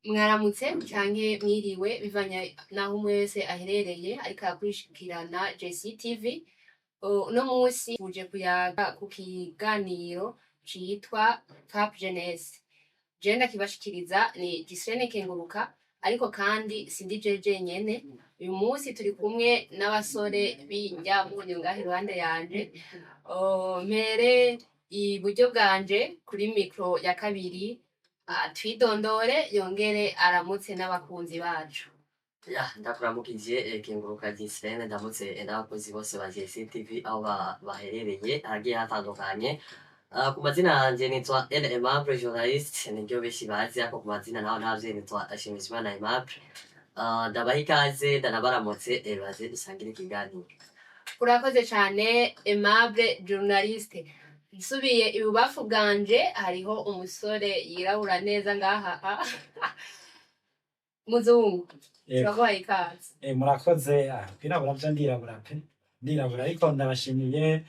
Mwaramutse canke mwiriwe, bivanye naho umwe wese aherereye ariko arakurikirana JCTV. Uno musi tuje kuyaga ku kiganiro citwa Cap Jeunesse. Je ndakibashikiriza ni Gislene Kenguruka, ariko kandi sindi je jenyene. Uyu musi turi kumwe n'abasore b'injyamunyu ngaha iruhande yanje. Mpere iburyo bwanje kuri micro ya kabiri, twidondore yongere aramutse n'abakunzi bacu. Ya, ndakuramukije Kenguruka Gislene, ndamutse n'abakozi bose ba JCTV aho baherereye hagiye hatandukanye. Ku mazina yanje nitwa El Aimable Journaliste, niryo benshi bazi, ariko ku mazina naho ntavyo nitwa Shimizimana Aimable. Ndabaha ikaze, ndanabaramutse, baze dusangire ikiganiro. Urakoze cane, Aimable Journaliste. Nsubiye ibubafu bwanje hariho umusore yirabura neza ngaha, muzungu. Yego. Turaguhaye ikaze. Murakoze. Kwirabura vyo ndirabura pe, ndirabura, ariko ndabashimiye,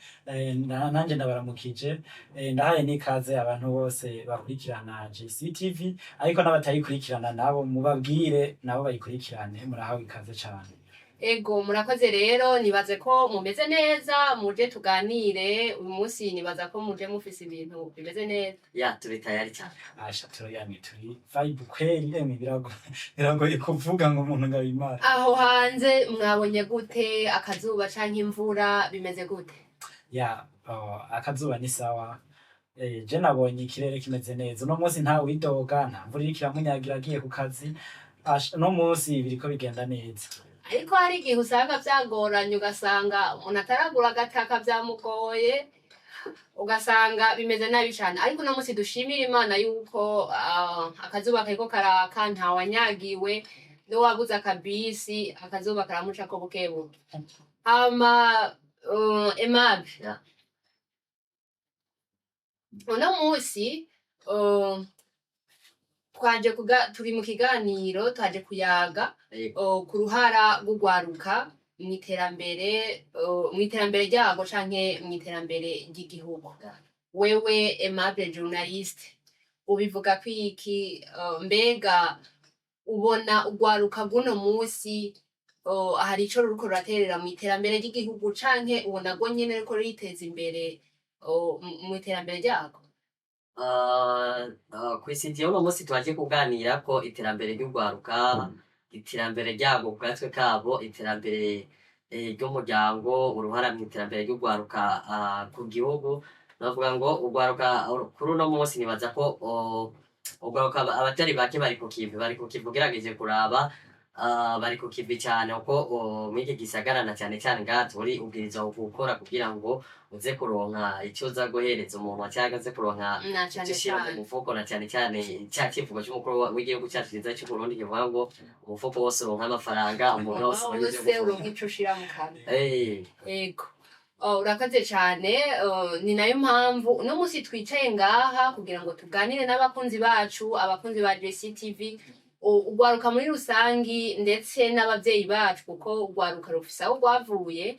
nanje ndabaramukije, ndahaye n'ikaze abantu bose bakurikirana JCTV, ariko n'abatayikurikirana nabo mubabwire nabo bayikurikirane. Murahawe ikaze cane. Ego, murakoze. Rero nibaze ko mumeze neza, muje tuganire uyu munsi. Nibaza ko muje mufise ibintu bimeze neza. Ya, turi tayari cyane. Asha, turayamye, turi vibe kweli. Emwe, biragoye kuvuga ngo umuntu ngo abimare. Aho hanze mwabonye gute? Akazuba canke imvura bimeze gute? Ya, oh, akazuba ni sawa. Je nabonye ikirere kimeze neza uno munsi, nta widoga, nta mvura iriko iramunyagira agiye ku kazi. Asha, uno munsi biriko bigenda neza. Ariko hari igihe usanga vyagoranye, ugasanga umuntu ataragura agataka vyamugoye, ugasanga bimeze nabi cane. Ariko uno munsi dushimira Imana yuko akazuba kariko karaka, ntawanyagiwe, n'uwabuze akabisi akazuba karamucako bukebuke. Hama Aimable, uno munsi twaje turi mu kiganiro, twaje kuyaga ku ruhara rw'urwaruka mw'iterambere, mw'iterambere ryarwo canke mw'iterambere ry'igihugu. Wewe Aimable Journaliste, ubivuga kwiki? Mbega ubona urwaruka rw'uno munsi hari ico ruriko ruraterera mw'iterambere ry'igihugu, canke ubona rwo nyene ruriko ruriteza imbere mw'iterambere ryarwo? Kw'isi uno munsi twaje kuganira ko iterambere ry'urwaruka, iterambere ryabo ku gatwe kabo, iterambere ry'umuryango, uruhara mw'iterambere ry'urwaruka ku gihugu. Navuga ngo urwaruka kuri uno munsi, nibaza ko urwaruka abatari bake bari ku kivi, bari ku kivi. Ugerageje kuraba, bari ku kivi cane, kuko mw'iki gisagara na cane cane ngaha turi, ubwirizwa gukora kugira ngo uze kuronka ico uza guhereza umuntu canke uze kuronka Na icyo cane ushira mu cane. mufuko, na cane cane ca civugo c'umukuru w'igihugu cacu ciza c'Uburundi kivuga ngo umufuko wose uronka amafaranga, umuntu wose uronka ivyo Wose gufungura. uronka ico ushira mu kanwa. Ego. Oh, urakoze cane. Oh, ni nayo mpamvu uno munsi twicaye ngaha kugira ngo tuganire n'abakunzi bacu, abakunzi ba JCTV, urwaruka muri rusangi, ndetse n'abavyeyi bacu, kuko urwaruka rufise aho rwavuye.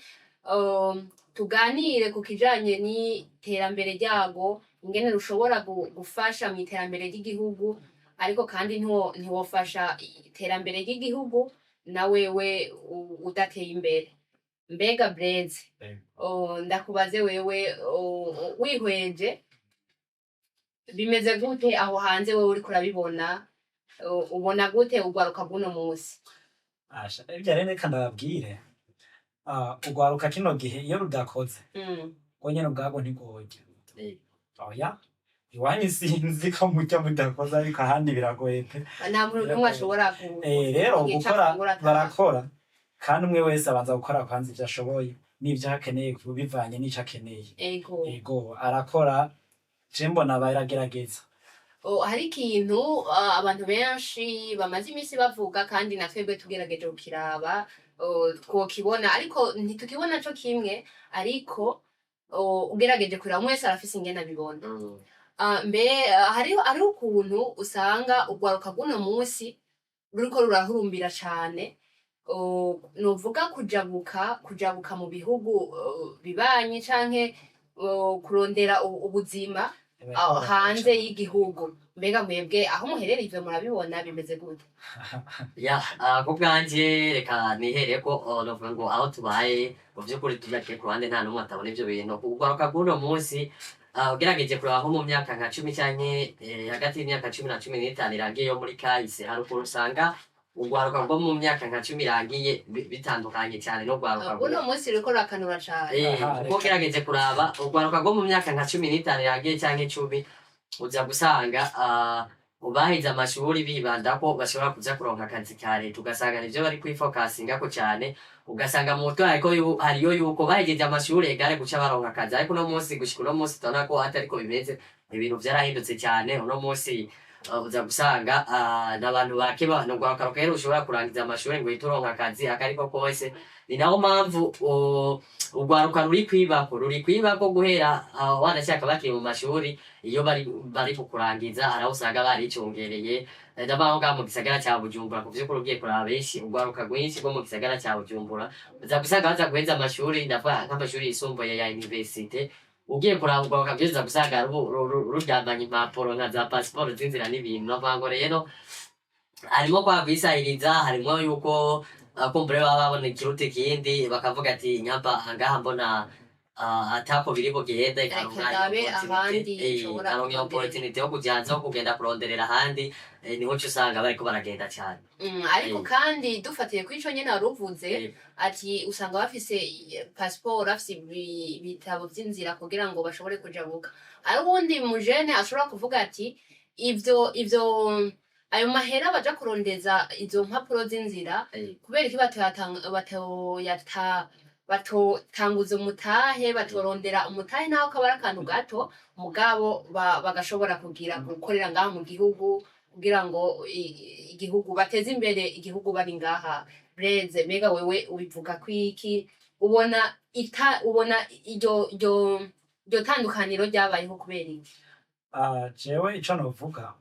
Tuganire ku kijanye n'iterambere ryarwo, ingene rushobora gufasha mw'iterambere ry'igihugu. Ariko kandi ntiwofasha iterambere ry'igihugu na wewe udateye imbere. Mbega Blaise, oh, ndakubaze wewe, oh, wihweje bimeze gute aho hanze? Wewe uriko urabibona, oh, ubona gute urwaruka rw'uno munsi? Asha, ivyo rero reka ndababwire. Urwaruka kino gihe iyo rudakoze, rwo nyene ubwarwo ntirworya. Oya, iwanyu sinzi ko murya mudakoze, ariko ahandi biragoye pe. Nta muntu n'umwe ashobora Rero kugira ico gukora, afungura barakora, kandi umwe wese abanza gukora kwanza ivyo ashoboye n'ivyo akeneye, bivanye n'ico akeneye. Ego, arakora, je mbona baragerageza. Oh, hari ikintu abantu benshi bamaze iminsi bavuga, kandi na twebwe tugerageje kukiraba, oh, twokibona, ariko ntitukibona co kimwe. Ariko oh, ugerageje kuraba, umwe wese arafise ingene abibona. Mbe hariho ukuntu usanga urwaruka rw'uno munsi ruriko rurahurumbira cane, oh, novuga kujabuka mu bihugu, oh, bibanyi, canke oh, kurondera ubuzima hanze y'igihugu. Mbega mwebwe aho muherereye ivyo murabibona bimeze gute? Ya, ku bwanje reka nihere ko novuga ngo aho tubaye mu vy'ukuri tudaciye ku ruhande, nta n'umwe atabona ivyo bintu. Urwaruka rw'uno munsi, ugerageje kuraba nko mu myaka nka 10 canke hagati y'imyaka 10 na 15 irangiye yo muri kahise, hari ukuntu usanga urwaruka rwo mu myaka nka 10 irangiye bitandukanye cyane n'urwaruka Uno munsi ruriko rurakanura cane. Aha, Kuko reka. ugerageje kuraba urwaruka rwo mu myaka nka 15 irangiye canke 10, uza gusanga baheze amashuri bibanda ko bashobora kuza kuronka akazi ka leta, ugasanga nivyo bari kwifokasingako cane, ugasanga mu mutwe hariko hariyo yuko bahejeje amashuri egare guca baronka akazi. Ariko uno munsi, gushika uno munsi, tubona ko atariko bimeze. Ibintu vyarahindutse cane. Uno munsi uza gusanga n'abantu bake n'urwaruka rukere ushobora kurangiza amashuri ngo uhite uronka akazi akariko kose. Ni naho mpamvu urwaruka ruri kwibako guhera wanashaka bakiri mu mashuri. Iyo bari kukurangiza, hari aho usanga baricungereye. Ndavuga ngaha mu gisagara ca Bujumbura, ku vy'ukuri ugiye kuraba benshi, urwaruka rwinshi rwo mu gisagara ca Bujumbura, uza gusanga baza guheza amashuri, ndavuga nk'amashuri yisumbuye ya université, ugiye kuraba urwaruka rwinshi uza gusanga ruryamanye impapuro nka za pasiporo z'inzira n'ibintu. Navuga ngo rero harimo kwa kwisahiriza, harimo yuko kumbure baba babona ikiruta ikindi, bakavuga ati nyamba ngaha mbona atako biri bugende, Reka ndabe ahandi nshobora nkaronka kuronderera. opportunity yo kuja hanze, yo kugenda kuronderera ahandi, niho uca usanga bariko baragenda cane. Ariko kandi dufatiye kuri ico nyene wari uvuze, ati usanga bafise pasiporo, bafise ibitabo vy'inzira kugira ngo bashobore kujabuka. Hari uwundi mujene ashobora kuvuga ati ivyo ayo mahera baja kurondeza izo mpapuro z'inzira, kubera iki batotanguza umutahe, batorondera umutahe, naho kaba ari akantu gato, mugabo bagashobora kugira gukorera ngaha mu gihugu kugira ngo igihugu bateze imbere, igihugu bari ngaha. Blaise, mbega wewe ubivuga kwiki? Ubona ita ubona iryo tandukaniro ryabayeho kubera iki? Jewe ico novuga,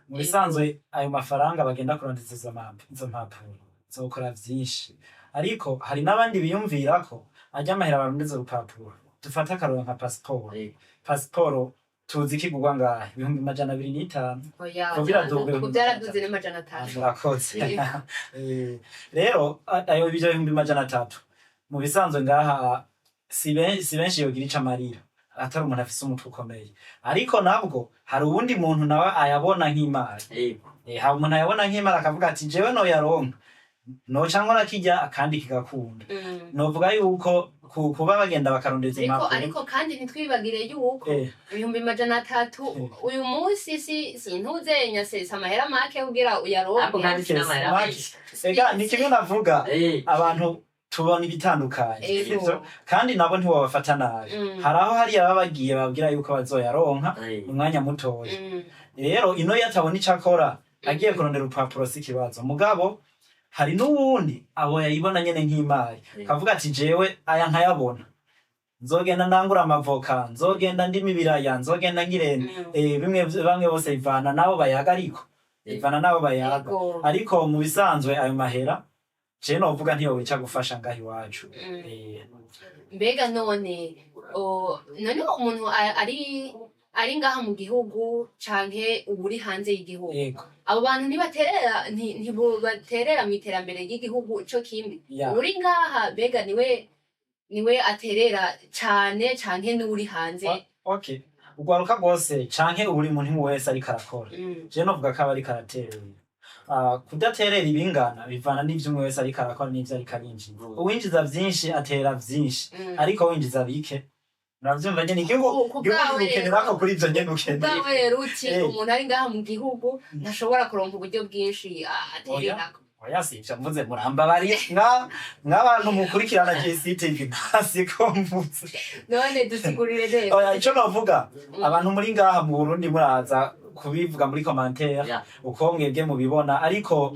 mu bisanzwe ayo mafaranga bagenda kurondeza izo mpapuro zokora vyinshi, ariko hari n'abandi biyumvira ko arya amahera barondeza urupapuro, dufate akarorero nka pasiporo. Pasiporo tuzi ko igurwa ngahe? 205,000. Oya. Kugira duge. Ubu byaraduze n'300. Murakoze. Yego. Rero ayo ivyo 300,000 mu bisanzwe ngaha si benshi yogira ico amarira, atari umuntu afise umutwe ukomeye. Ariko nabwo hari uwundi muntu nawe ayabona nk'imari. Hari umuntu ayabona nk'imari akavuga ati jewe noyaronka noca nkora kirya kandi kigakunda. Novuga yuko kuba bagenda bakarondeza Ariko impapuro ariko kandi ntitwibagire yuko 300,000 uyu munsi si sintuzenya se amahera make kugira Ariko uyaronke. kandi sinamahera Make. menshi. Ega ni kimwe navuga, abantu tubona ibitandukanye. Ego. Sivyo? Kandi nabo ntiwobafata nabi. Hari aho hariya baba bagiye babwira yuko bazoyaronka mu mwanya mutoya. Rero ino iyo atabona ico akora agiye kurondera urupapuro si ikibazo, mugabo hari n'uwundi abo yayibona nyene nk'imari, kavuga ati jewe aya nkayabona nzogenda ndangura amavoka, nzogenda ndima ibiraya, nzogenda ngirente. Bimwe bamwe bose bivana nabo bayaga, ariko bivana nabo bayaga. Ariko mu bisanzwe ayo mahera je novuga ntiyowica gufasha ngaha iwacu. Mbega none none umuntu ari ngaha mu gihugu canke uri hanze y'igihugu, abo bantu ntibaterera, ntibaterera mu iterambere ry'igihugu co kimwe? Uri ngaha mbega niwe aterera cane canke n'uri hanze? Okay, urwaruka rwose canke uri muntu wese ariko arakora, je novuga ko aba ariko araterera. Kudaterera ibingana bivana n'ivyo umwe wese ariko arakora n'ivyo ariko arinjiza. Uwinjiza vyinshi atera vyinshi, ariko winjiza bike, uravyumva nyene, igihugu Ku igihugu bwawe ukenerako kuri ivyo nyene ukeneye. Ubwawe rero uti umuntu ari ngaha mu gihugu ntashobora kuronka uburyo bwinshi atererako? Oya, si ivyo mvuze, murambabariye nk'abantu mukurikirana JCTV, ntasiko mvuze. None dusigurire rero. Oya, ico novuga, abantu muri ngaha mu Burundi muraza kubivuga muri commentaire uko mwebwe mubibona, ariko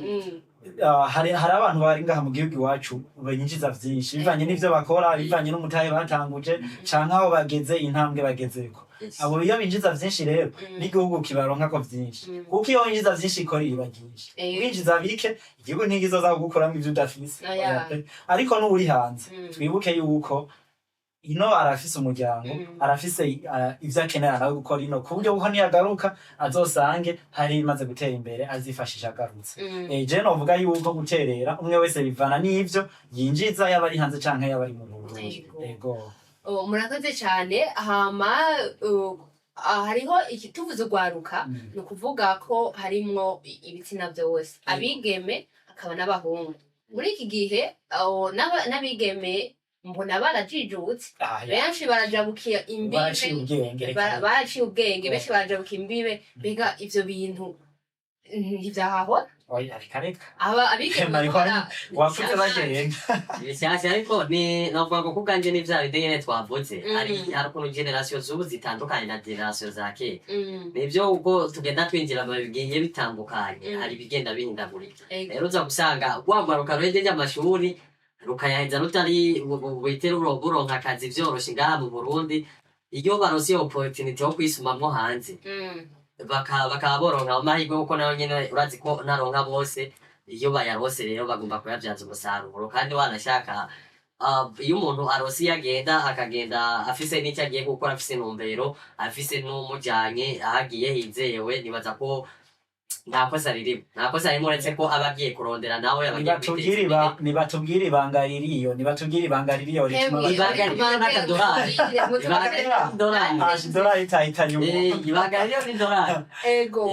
hari abantu bari ngaha mu gihugu iwacu binjiza vyinshi bivanye n'ivyo bakora, bivanye n'umutahe batanguje canke aho bageze, intambwe bagezeko. Abo iyo binjiza vyinshi rero n'igihugu kibaronkako vyinshi, kuko iyo winjiza vyinshi ikora riba ryinshi. Winjiza bike, igihugu ntikizoza kugukuramwo ivyo udafise. Oya. Oya pe. Ariko n'uwuri hanze, twibuke yuko Ino arafise umuryango, arafise ivyo akenera nawe gukora ino, ku buryo bw'uko niyagaruka azosange hari imaze gutera imbere, azifashisha agarutse. Je novuga yuko guterera umwe wese bivana n'ivyo yinjiza, yaba ari hanze canke yaba ari mu Burundi. Yego. Ego. Oh, murakoze cyane. Hama hariho iki tuvuze urwaruka, ni ukuvuga ko harimwo ibitsina byose, abigeme hakaba n'abahungu. Muri iki gihe n'abigeme mbona barajijutse. Ah, ya. Benshi barajabukiye imbibe. Baraciye ubwenge, reka. Baraciye ubwenge, benshi barajabuka imbibe. Mbega ivyo bintu ntivyahahora? Oya, reka reka. Aba abigeme Mariko, wakuze bagenda. Bishyashya, ariko ni navuga ngo kubwanjye ni bya bindi nyene twavuze. Hari ukuntu génération z'ubu zitandukanye na génération za kera. Nibyo, ubwo tugenda twinjira mu bigiye bitandukanye, hari ibigenda bihindagurika. Rero uza gusanga rwagwaruka ruhejeje amashuri rukayaheza rutari buhite buronka akazi vyoroshe ngaha mu Burundi, iyo baronse iyo opportunity yo kwisumamwo hanze, bakaba boronka amahirwe, kuko nayo nyene urazi ko ntaronka bose. Iyo bayarose rero bagomba kuyabyaza umusaruro. Kandi wanashaka, iyo umuntu arose iyo agenda, akagenda afise n'icyo agiye gukora, afise intumbero, afise n'umujanye aho agiye hizewe, nibaza ko nta kosa ririmo, nta kosa ririmo, uretse ko aba agiye kurondera nawe aba agiye kwiteza Nibatubwire imbere. Nibatubwire ibanga ririyo, nibatubwire ibanga ririyo rituma Emwe, Ibanga ririyo n'akadorari. Ibanga ririyo n'idorari. Ah, idorari itahitanye umuntu. Ibanga ririyo n'idorari. Ego.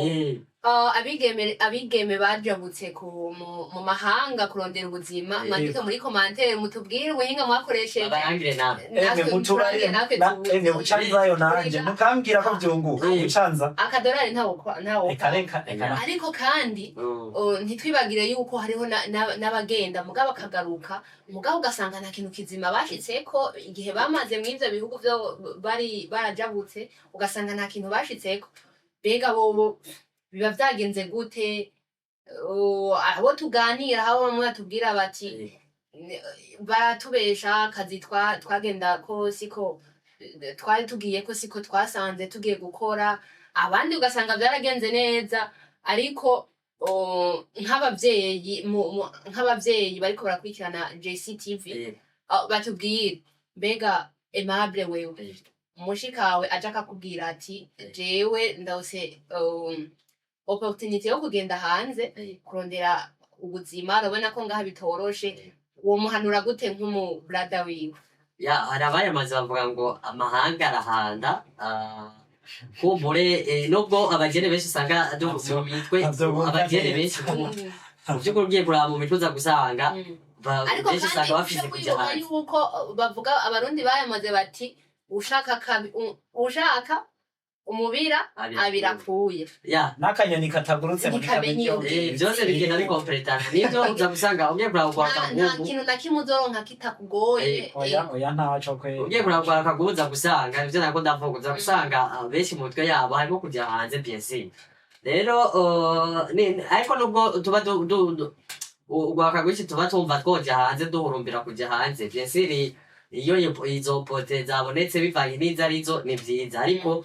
Abigeme bajabutse mu mahanga kurondera ubuzima, mwandike muri commentaire mutubwire ubuhinga mwakoresheje. Babarangire nawe. Natwe Emwe mutubarire. muturange natwe Emwe bucanzayo nanje mukambwira ko vyunguka bucanza. Akadorari ntawo. Reka reka reka. Ariko kandi ntitwibagire yuko hariho n'abagenda mugabo akagaruka, mugabo ugasanga nta kintu kizima bashitseko igihe bamaze mw'ivyo bihugu vyo bari barajabutse, ugasanga nta kintu bashitseko. Mbega bobo biba vyagenze gute? Abo tuganira aho bamwe batubwira bati baratubesha, akazi twagenda ko siko twari tugiye, ko siko twasanze tugiye gukora. Abandi ugasanga vyaragenze neza. Ariko nk'abavyeyi nk'abavyeyi bariko barakurikirana JCTV, batubwire, mbega Aimable, wewe mushikawe aje akakubwira ati jewe ndose opportunité yo kugenda hanze kurondera ubuzima, urabona ko ngaha bitoroshe, uwo muhanura gute nk'umu brother wiwe? Ya, hari abayamaze bavuga ngo amahanga arahanda. Kumbure nubwo abagene benshi usanga mu mitwe Navyo bumva abagene neza. benshi mu by'ukuri ugiye kuraba mu mitwe uza gusanga Ariko benshi kandi usanga bafise uce kuja kwibuka hanze. yuko bavuga, abarundi bayamaze bati ushaka ushaka umubira abira akuye. Ya. N'akanyoni katagurutse ngo Ntikamenya iyo ntikamenya. Byose bigenda bikompletana, nibyo uza gusanga ugiye kuraba Nta urwaruka kintu na kimwe uzoronka kitakugoye. Oya oya, ntaco kwe. Ugiye kuraba urwaruka rw'ubu uza gusanga ivyo nako ndavuga, uza gusanga benshi mu mitwe yabo harimo kuja hanze, bien sûr. Rero ariko nubwo tuba urwaruka rwinshi tuba twumva twoja hanze, duhurumbira kuja hanze, bien sûr iyo izo pote zabonetse bivanye n'izo arizo ni vyiza, ariko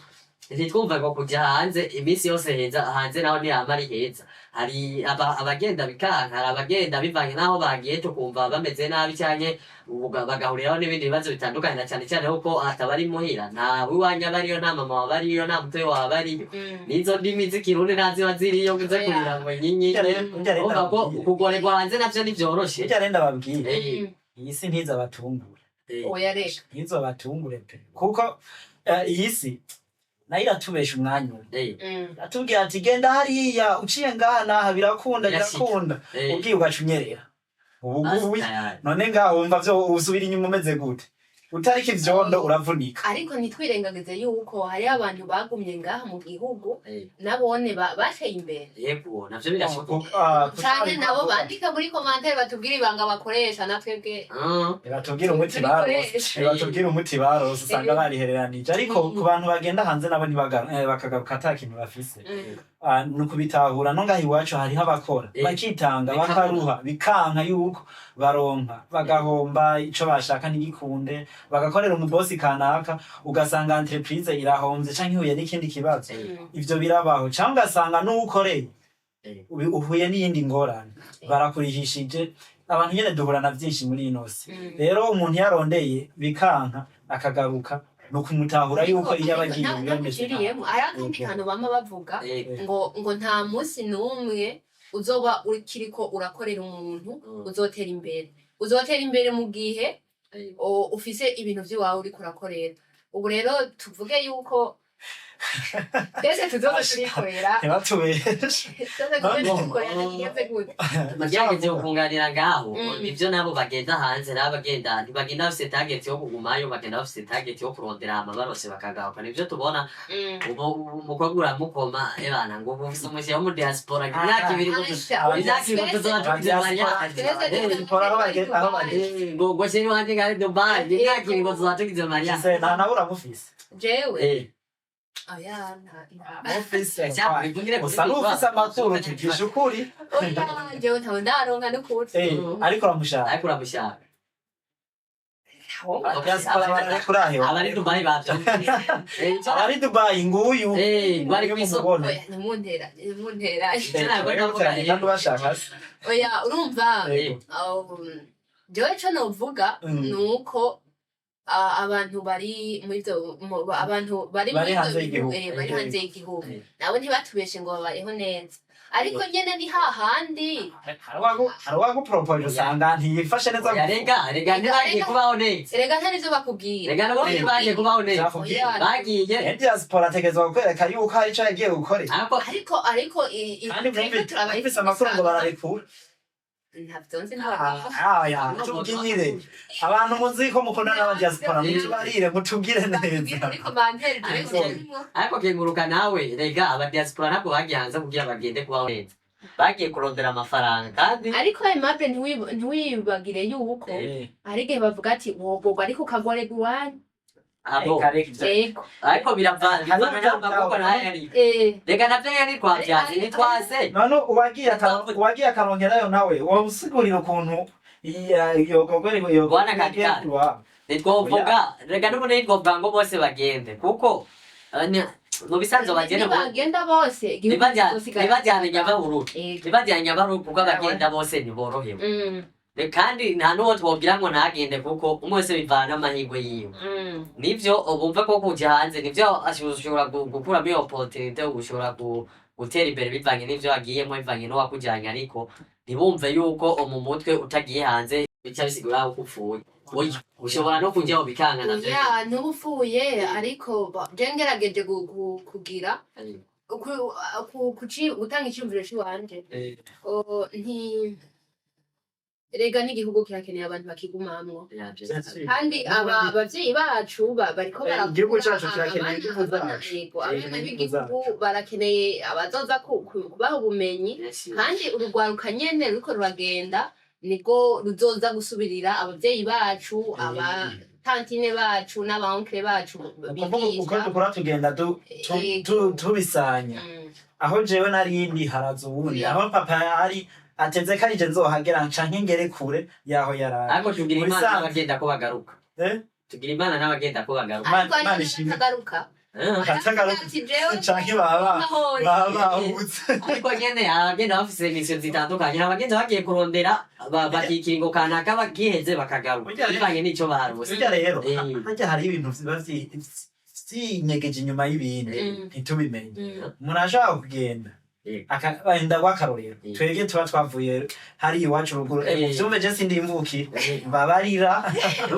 ntitwumve ngo kuja hanze iminsi yose heza. Hanze naho ntihama ari heza. Hari abagenda bikanka, hari abagenda bivanye n'aho bagiye tukumva bameze nabi canke bagahuriraho n'ibindi bibazo bitandukanye, na cane cane kuko ataba ari muhira, nta wiwanyu aba ariyo, nta mama waba ariyo, nta mutoyi waba ariyo, n'izo ndimi z'ikirundi nta ziba ziriyo ngo uze Oya. kurira ngo nyinyi. Burya rero Urumva ko ndababwire. kugorerwa hanze navyo ntivyoroshe. Burya rero ndababwire, iyi si ntizabatungure. Oya reka. Ntizobatungure pe, kuko iyi si nayo iratubesha umwanya umwe. Iratubwira ati genda hariya uciye ngaha n'aha birakunda. Birashika. Birakunda. Ugiye ugaca unyerera ubu ngubu. None ngaho wumva vyo usubira inyuma umeze gute? Utariko ivyondo uravunika. Ariko ntitwirengagize yuko hariho abantu bagumye ngaha mu gihugu nabone bateye imbere. Yego, navyo birashoboka. Canke nabo bandika muri commentaire batubwire ibanga bakoresha, natwebwe Batubwire umuti barose. tubikoreshe. Batubwire umuti barose usanga barihereranije. Ariko ku bantu bagenda hanze nabo bakagaruka ata kintu bafise, ni ukubitahura. No ngaha iwacu hariho abakora bakitanga, Bikabura. bakaruha, bikanka yuko baronka, bagahomba, ico bashaka ntigikunde, bagakorera umubosi kanaka, ugasanga entreprise irahomvye canke ihuye n'ikindi kibazo. Ivyo birabaho. Canke ugasanga n'uwukoreye uhuye n'iyindi ngorane, barakurihishije. Abantu nyene duhura na vyinshi muri ino si. Rero umuntu yarondeye bikanka akagaruka, ni ukumutahura yuko iyo aba agiye biba bimeze nabi. Ntaguciriyemo, hari akandi kantu bama bavuga ngo nta munsi n'umwe uzoba ukiriko urakorera umuntu uzotera imbere. Uzotera imbere mu gihe ufise ibintu vy'iwawe uriko urakorera. Ubu rero tuvuge yuko twese tuzoza turikorera. Ntibatubeshe. Twese tuzoza turikorera, tugenze gute? Bagerageje kukunganira ngaho. Ivyo nabo bagenda hanze, nabo bagenda ntibagenda bafise target yo kugumayo, bagenda bafise target yo kurondera, hama barose bakagaruka. Nivyo tubona. Ubu umukobwa uramukoma, ebana, ngo ubu ufise umushinga wo mu diaspora imyaka 2 ngo Asha, imyaka 2 tuzoba tugize mariage. Diaspora aho bageze. Ngo chéri wanje ngari Dubai, imyaka 2 ngo tuzoba tugize mariage. Ese nta nawe uramufise? Jewe? Oya, Mufise. Bivugire kuri Usa n'ufise amaturo, tugisha ukuri. Oya, jewe ntawe ndaronka n'ukuri. Ariko uramushaka? Ariko uramushaka. Diaspora barakurahewe. Abari Dubai bavyumvise. Abari Dubai nguyu. Bari kw'isoko. Mubona. Oya, ntimuntera, ntimuntera. Ntabwo ndavuga. Kandi ubashaka se? Oya, urumva, jewe ico novuga ni uko abantu bari muri ivyo abantu bari Bari muri ivyo hanze y'igihugu. Bari hanze y'igihugu nabo ntibatureshe ngo babayeho neza, ariko nyene ni hahandi. Hari uwaguporopoje usanga ntiyifashe neza. Oya, rega ntibagiye kubaho neza. Erega nta nivyo bakubwira. Rega nabo ntibagiye kubaho neza. Vyakubwira. Oya. Bagiye Diaspora ategerezwa kukwereka yuko hari ico yagiye gukorera. Ariko Ariko Kandi twebwe turabaye mwumvise amakuru ngo bararekura. Ntavyo nzi, ntabwo. Aya, tubwire abantu muzi ko mukundana n'abadiaspora, mutubarire, mutubwire neza. Muri commentaire. Ariko kenguruka nawe, rega abadiaspora ntabwo bagiye hanze kugira bagende kubaho neza, bagiye kurondera amafaranga kandi Ariko Aimable, ntiwibagire yuko hari igihe bavuga ati wogorwa ariko ukagorerwa iwanyu. Abo Yego. Ariko biravana n'amaboko nayo ari rega navyo nyene ntitwavyanse, ntitwase. None uwagiye akarongerayo nawe womusigurira ukuntu iyo Bwana Kadikari. Ntitwovuga, rega n'ubundi ntitwovuga ngo bose bagende, kuko mu bisanzwe bagende Nibagenda bose, igihugu kizosigara. ntibajyane Nyababururu. Yego. Ntibajyane Nyababururu, kuko abagenda bose ntiborohewe. Kandi nta n'uwo twobwira ngo ntagende, kuko umwe wese bivana n'amahirwe yiwe. Nivyo bumve ko kuja hanze nivyo ushobora gukuramo iyo opportunité, ushobora gutera imbere bivanye n'ivyo wagiyemo, bivanye n'uwakujanye, ariko ntibumve yuko mu mutwe utagiye hanze bica bisigura ko upfuye. Oya, ushobora no kujyaho bikanga navyo. Oya, ntuba upfuye, ariko je ngerageje kugira gutanga iciyumviro c'iwanje. Nti erega n'igihugu kirakeneye abantu bakigumamwo. Kandi aba abavyeyi bacu bariko barakura. Igihugu cacu kirakeneye inguvu zacu. Yego, abana Inguvu b'igihugu barakeneye abazoza kubaha ubumenyi, kandi urugwaruka nyene ruriko ruragenda niko ruzoza gusubirira abavyeyi bacu, abatantine bacu n'abaonkle bacu Ukuvuga uko bigisha. dukora tugenda tubisanya. Aho jewe narindi haraza uwundi, aho papa ari ateze ko arije nzohagera canke ngere kure yaho yarari. Ariko tugira Mu Imana bisanzwe. n'abagenda ko bagaruka. Tugira Imana n'abagenda ko bagaruka. Ariko Imana hariho ishimwe. n'abatagaruka. Batagaruka Ati jewe canke baba mahoro. baba bahubutse. Ariko nyene abagenda bafise misiyo zitandukanye, abagenda bagiye kurondera bakikiringo kanaka bagiheze bakagaruka bivanye n'ico barose. Burya rero harya hariho ibintu biba vyinyegeje inyuma y'ibindi ntitubimenye. Umuntu ashobora kugenda wenda rw'akarorero, twebwe tuba twavuye hari iwacu ruguru. Muvyumve, je sindi imvukira, mbabarira.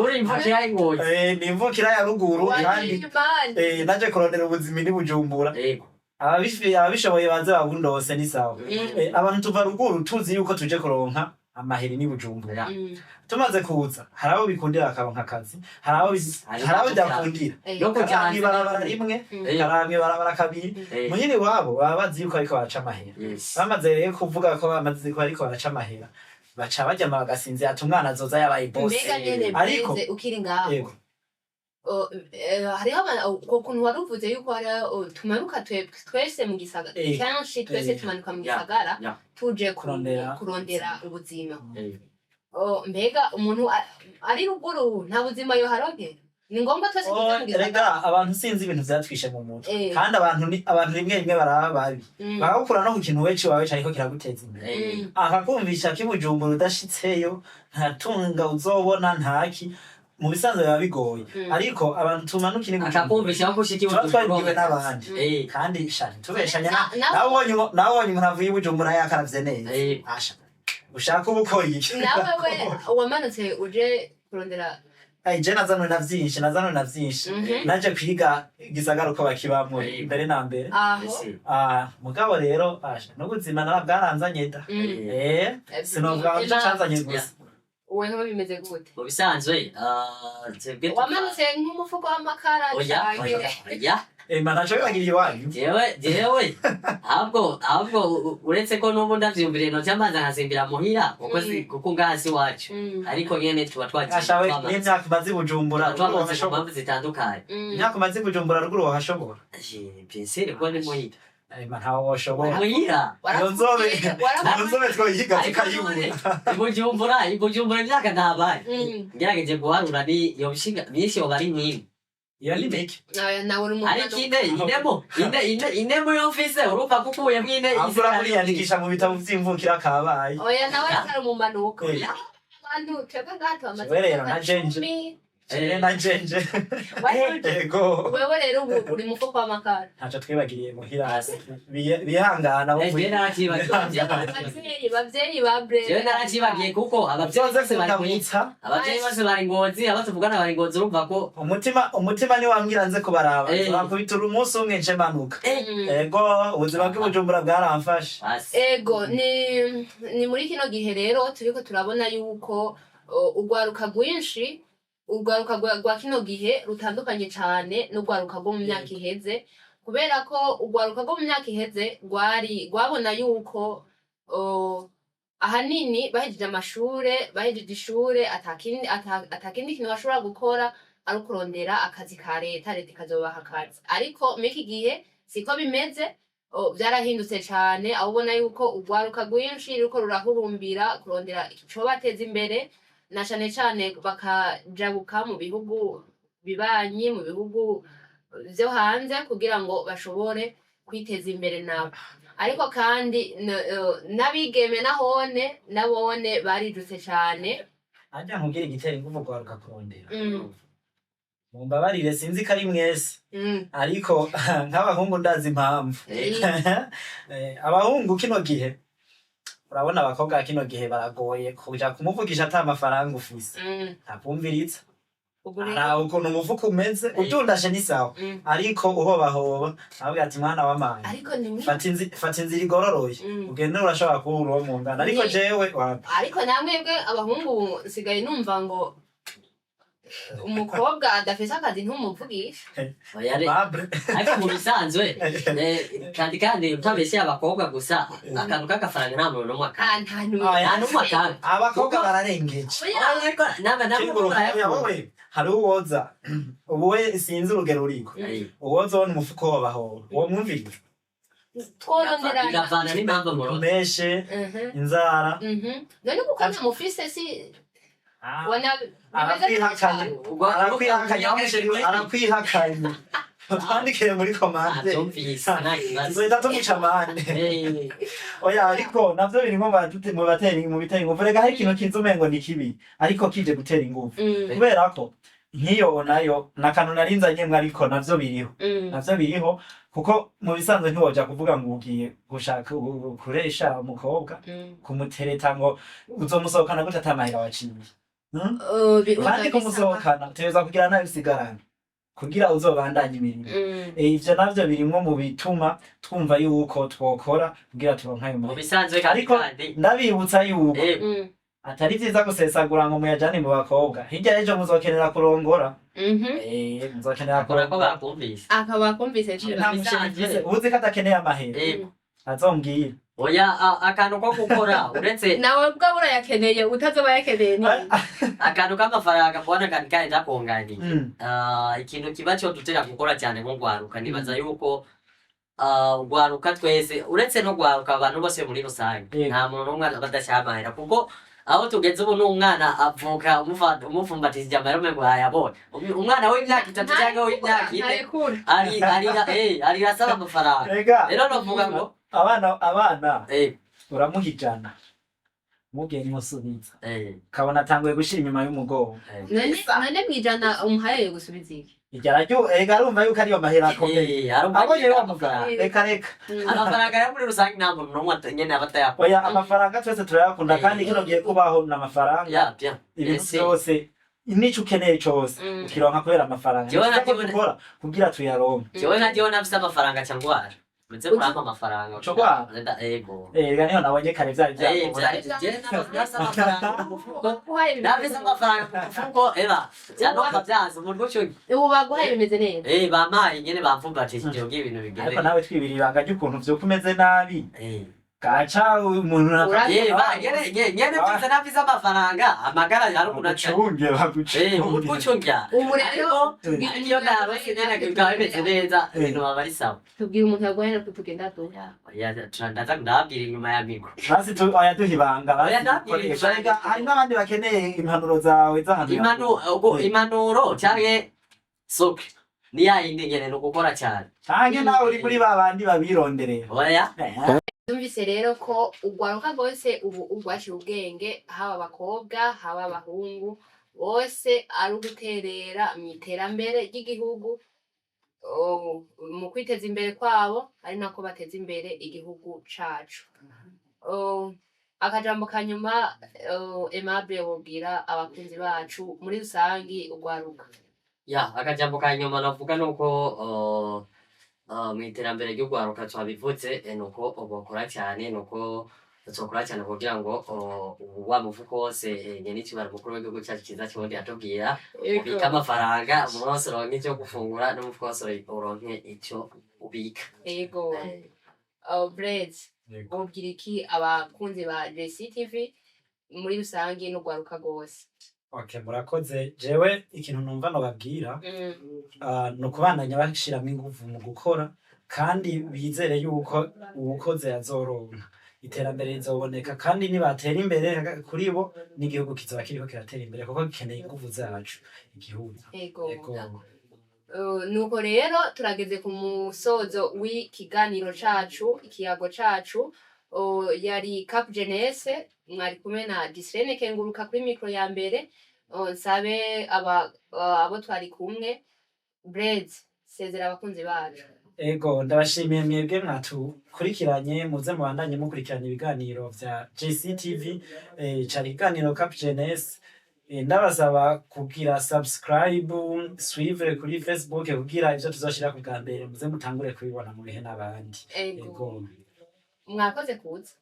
Uri imvukira y'ingozi. Ni imvukira ya ruguru kandi Imana. Naje kurondera ubuzima ni Bujumbura. Ababishoboye baze babundose, ni sawa. Abantu tuva ruguru tuzi yuko tuje kuronka amaheri ni Bujumbura. Tumaze kuza, hari abo bikundira bakaronka akazi, hari abo hari abo bidakundira. No kuja Karamwe hanze. ibarabara rimwe, karamwe ibarabara kabiri, muhira iwabo baba bazi yuko ariko baraca amahera. Bamaze rero kuvuga ko bamaze ko ariko baraca amahera, baca baryama bagasinzira, ati umwana azoza yabaye boss. Mbega nyene Ariko Blaise, ukiri ngaho, yego. Hariho uko kuntu wari uvuze yuko hariho tumanuka twese mu gisagara, kenshi twese tumanuka mu gisagara tuje Kurondera. kurondera ubuzima. Mbega umuntu ari ruguru nta buzima yoharonkera? Ni ngombwa twese tuze mu gisagara? Erega abantu sinzi ibintu vyatwishe mu mutwe. Kandi abantu ni abantu, rimwe rimwe baraba babi, bakagukura no ku kintu wewe ciwawe cariko kiraguteza imbere, akakumvisha ko i Bujumbura udashitseyo nta tunga uzobona, ntaki. Mu bisanzwe biba bigoye, ariko abantu tumanuka ini Akakumvisha ko ushika tuba twabibwiwe n'abandi. Kandi sha, tubeshanya nawe ubonye umuntu avuye i Bujumbura yakaravye neza, asha ushaka uba ukora iki? Nawe we wamanutse uje kurondera? Ay, je nazanwe na vyinshi, nazanwe na vyinshi. Naje kwiga igisagara uko bakibamwo mbere na mbere. Aho. Ah, mugabo rero asha n'ubuzima narabwaranzanye da. Sinovuga ngo ico canzanye gusa. Weho bimeze gute? Mu bisanzwe, twebwe Wamanutse nk'umufuko w'amakara Oya. canke? Oya. Mana, naco bibagiriye iwanyu. Jewe ahubwo uretse ko n'ubu ndavyumviriye noca mbanza nkasimbira muhira, kuko kuko ngaha si iwacu, ariko nyene tuba twagiye Asha we, twamaze n'imyaka umaze i Bujumbura tuba ruguru twamaze ku wahashobora. mpamvu zitandukanye. Imyaka umaze i Bujumbura ruguru wahashobora. Bien sûr ko ni muhira. Ma, ntawe woshobora. Muhira. Iyo nzobe, iyo nzobe twoyiga Ariko tukayibura. none, i Bujumbura imyaka ntabaye, ngerageje guharura ni iyo nshinga myinshi yoba ari nk'imwe. Iyo ni mike. Nawe uri umuntu. Ariko ine inemo ine ine ine muyo mfise, urumva ko ukuyemwo ine. Ahubwo urakuriyandikisha mu bitabo vy'imvukira kabaye. Oya, nawe atari umumanuko. Abantu twebwe ngaha tubamaze Jewe rero imyaka na jenje. 10. Jewe na jenje. Ego. Wewe rero ubu uri mufuko w'amakara. Ntaco twibagiriye muhira. Bihangana bo. Jewe naracibagiye. Abavyeyi ba Brenda. Jewe naracibagiye kuko abavyeyi Vyoze bose bari muhira. kundamutsa. Abavyeyi bose bari Ngozi, abo tuvugana bari Ngozi, urumva ko Umutima niwambwira nze kubaraba, nzobakubita umunsi umwe nce manuka. Ego, ubuzima bw'i Bujumbura bwaramfashe. Basi. Ego, ni muri kino gihe rero turiko turabona yuko urwaruka rwinshi, urwaruka rwa kino gihe rutandukanye cane n'urwaruka rwo mu myaka iheze, kubera ko urwaruka rwo mu myaka iheze rwari rwabona yuko ahanini bahejeje amashure, bahejeje ishure atakindi kintu bashobora gukora ari ukurondera akazi ka leta, leta ikazobaha akazi. Ariko muri iki gihe siko bimeze, vyarahindutse cane, aho ubona yuko urwaruka rwinshi ruriko rurahurumbira kurondera icobateza imbere, na cane cane bakajabuka mu bihugu bibanyi, mu bihugu vyo hanze, kugira ngo bashobore kwiteza imbere nabo. Ariko kandi n'abigeme nahone nabone barijutse cane. Harya nkubwire igitera inguvu rwaruka kurondera. Mumbabarire, sinzi ko ari mwese, ariko nk'abahungu ndazi impamvu. Abahungu kino gihe, urabona abakobwa kino gihe baragoye kuja kumuvugisha ata mafaranga ufise. Ntakumviriza. Ubwo rero Araba ukuntu umufuko umeze, utundashe ni sawa, ariko uhobahoba avuga ati: "Mwana wa mama, Ariko ni fata inzira igororoye, ugende, urashobora kubura uwo mungana." Ariko jewe wapi. Ariko namwebwe abahungu nsigaye numva ngo umukobwa adafise akazi ntumuvugisha. Oya, Babre. Ariko mu bisanzwe, kandi utabeshye abakobwa gusa, akantu k'agafaranga nta muntu n'umwe akanga. Ah, nta n'umwe. Oya. Nta n'umwe akanga. Abakobwa bararengeje. Oya. Oya, ariko namwe Kingura, murayakunda. wowe hari uwoza ubu we sinzi urugero uriko, uwoza ubona umufuko wobahoba uwo mwumviriza? Tworonderana. Biravana n'impamvu murongo. Umeshe inzara. None kuko ntamufise si wana Arakwihakanye, arakwihakanye wa muchéri we, arakwihakanye. Twandikire muri commentaire. Abyumvise nta kibazo. Tuzohita tumuca amande. Oya, ariko navyo birimo mu batera, mu bitera ingufu. Rega hari ikintu kiza umengo ni kibi, ariko kije gutera ingufu, kubera ko nk'iyo nayo nakantu narinzanyemwe, ariko navyo biriho, navyo biriho, kuko mu bisanzwe ntiwoja kuvuga ngo ugiye gushaka kuresha umukobwa, kumutereta, ngo uzomusohokana gute atamahera waciye? Hmm? Kandi kumusohokana utegerezwa kugira nayo usigarana kugira uzobandanye imirimo. Ivyo navyo birimwo mu bituma twumva yuko twokora kugira turonke ayo Mu mahera. bisanzwe kandi Ariko kandi ndabibutsa yuko atari vyiza gusesagura ngo muyajane mu bakobwa. Hirya y'ejo muzokenera kurongora. Muzokenera akora ko kurongora. bakumvise. Akaba akumvise. Nta muchéri mfise uzi ko adakeneye amahera, azombwira. Oya, akantu ko gukora uretse Nawe bwa urayakeneye, utazoba yakeneye ni akantu k'amafaranga mbona kandi kandi ndakunganiye. Ikintu kiba cyo dutera gukora cyane nko gwaruka, nibaza yuko ugwaruka twese, uretse no gwaruka, abantu bose muri rusange, nta muntu n'umwe aba adashaka amahera, kuko aho tugeze ubu n'umwana avuka umupfumbatishije amahera umengo yayabonye. Umwana w'imyaka 3 cyangwa w'imyaka 4 Ntarekura. ari arira, arira asaba amafaranga. Rega Rero novuga ngo abana eh uramuha 100. Mubwiye nimusubiza, kabona atanguye gushira inyuma y'umugongo. None mwijana umuhaye yo gusubiza iki? Iryo araryo, ega arumva yuko ariyo mahera akomeye. Arumva abonye nyene wa mugabo, amafaranga. Reka reka. Amafaranga yo muri rusange nta muntu n'umwe nyene aba atayakunda. Oya, amafaranga twese turayakunda, kandi kino gihe kubaho ni amafaranga. Ya bien. Ibintu Ese, byose, nico ukeneye cose, ukironka kubera amafaranga. Jewe Ni vyiza ko dukora kugira tuyaronke. Jewe nka jewe nafise amafaranga nca ngwara, muze murampa amafaranga. Uca ugwara? Ego. Ega niho nabonye kare vyari vyakubona. Jewe nafise amafaranga mu mufuko. Baguhaye bimeze Nafise neza. amafaranga mu mufuko, eba vyanumva vyanze umuntu uco. Ubu baguhaye bimeze neza. Bampaye nyene, bamfumbatishije kugira ibintu bigende. Ariko nawe twibira ibanga ry'ukuntu vyuko umeze nabi, gaca umuntu Ba nyene mfise, nafise amafaranga, amagara hari ukuntu aca bagucunge, bagucunge. Umutwe ucunga. Ubu rero Ariko iyo narose nyene bikaba bimeze neza, ibintu baba ari sawa. Tubwira umuntu yaguhaye natwe tugenda duha. Ya, ndaza ndababwira inyuma ya micro. Basi oya, duha ibanga basi. Oya, ndabwira dukoresha. ibanga. Erega hari n'abandi bakeneye impanuro zawe z'ahantu. Impanuro canke soke ni ya yindi nyene, ni ugukora cyane. Canke nawe uri muri ba bandi babironderera. Oya. Numvise rero ko urwaruka rwose ubu urwaciye ubwenge, haba abakobwa haba abahungu, bose ari uguterera mu iterambere ry'igihugu, mu kwiteza imbere kwabo ari nako bateza imbere igihugu cacu. Akajambo ka nyuma, Aimable, wobwira abakunzi bacu muri rusangi, urwaruka? Ya, akajambo ka nyuma navuga nuko mu iterambere ry'urwaruka twabivuze, nuko bokora cyane, nuko tuzokora cyane kugira ngo wa mufuko wose, nyenicubahiro umukuru w'igihugu cyacu cyiza cy'Uburundi yatubwira, ubike amafaranga, umuntu wose uronke icyo gufungura, n'umufuko wose uronke icyo ubika. Ego. Blaise, wobwira iki abakunzi ba JCTV muri rusangi n'urwaruka rwose? Okay, murakoze. Jewe ikintu numva nobabwira, ni ukubandanya bashiramwo inguvu mu gukora, kandi bizere yuko uwukoze azoronka, iterambere rizoboneka, kandi nibatera imbere kuri bo, n'igihugu kizoba kiriko kiratera imbere, kuko gikeneye inguvu zacu igihugu. Ego. Ego. Nuko rero turageze ku musozo w'ikiganiro cacu, ikiyago cacu. Yari Cap Jeunesse, mwari kumwe na Gislene Kenguruka kuri micro ya mbere. Nsabe abo twari kumwe, Blaise, sezera abakunzi bacu. Ego, ndabashimiye mwebwe mwatukurikiranye. Muze mubandanye mukurikirana ibiganiro vya JCTV. Cari ikiganiro Cap Jeunesse. Ndabasaba kugira subscribe, suivre kuri Facebook, kugira ivyo tuzoshira ku bwa mbere muze mutangure kubibona mu bihe n'abandi. Ego. Ego. Mwakoze kuza.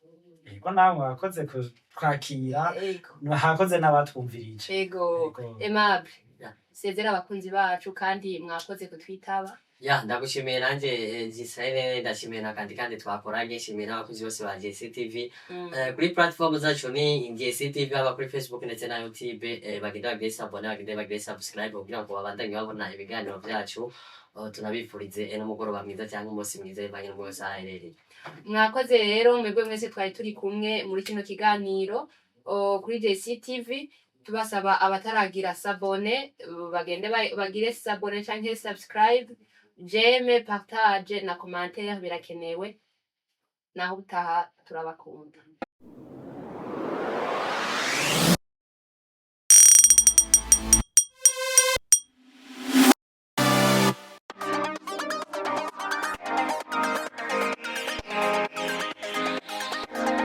Ego, nawe mwakoze kutwakira. Ego. Hakoze n'abatwumvirije. Ego. Ego. Aimable, Yeah. sezera abakunzi bacu, kandi mwakoze kutwitaba. Ya, ndagushimiye nanje, Gislene, ndashimiye na kandi twakoranye, nshimiye n'abakozi bose ba JCTV. Kuri platform zacu ni JCTV, haba kuri Facebook ndetse na YouTube. Bagende bagire s'abonner, bagende bagire subscribe kugira ngo babandanye babona ibiganiro vyacu. Tunabifurize n'umugoroba mwiza cyangwa umunsi mwiza bivanye n'ubwo wese aho aherereye. Mwakoze rero mwebwe mwese twari turi kumwe muri kino kiganiro kuri JCTV. Tubasaba abataragira s'abonner bagende bagire s'abonner canke subscribe, j'aime, partage na commentaire birakenewe. Naho utaha, turabakunda.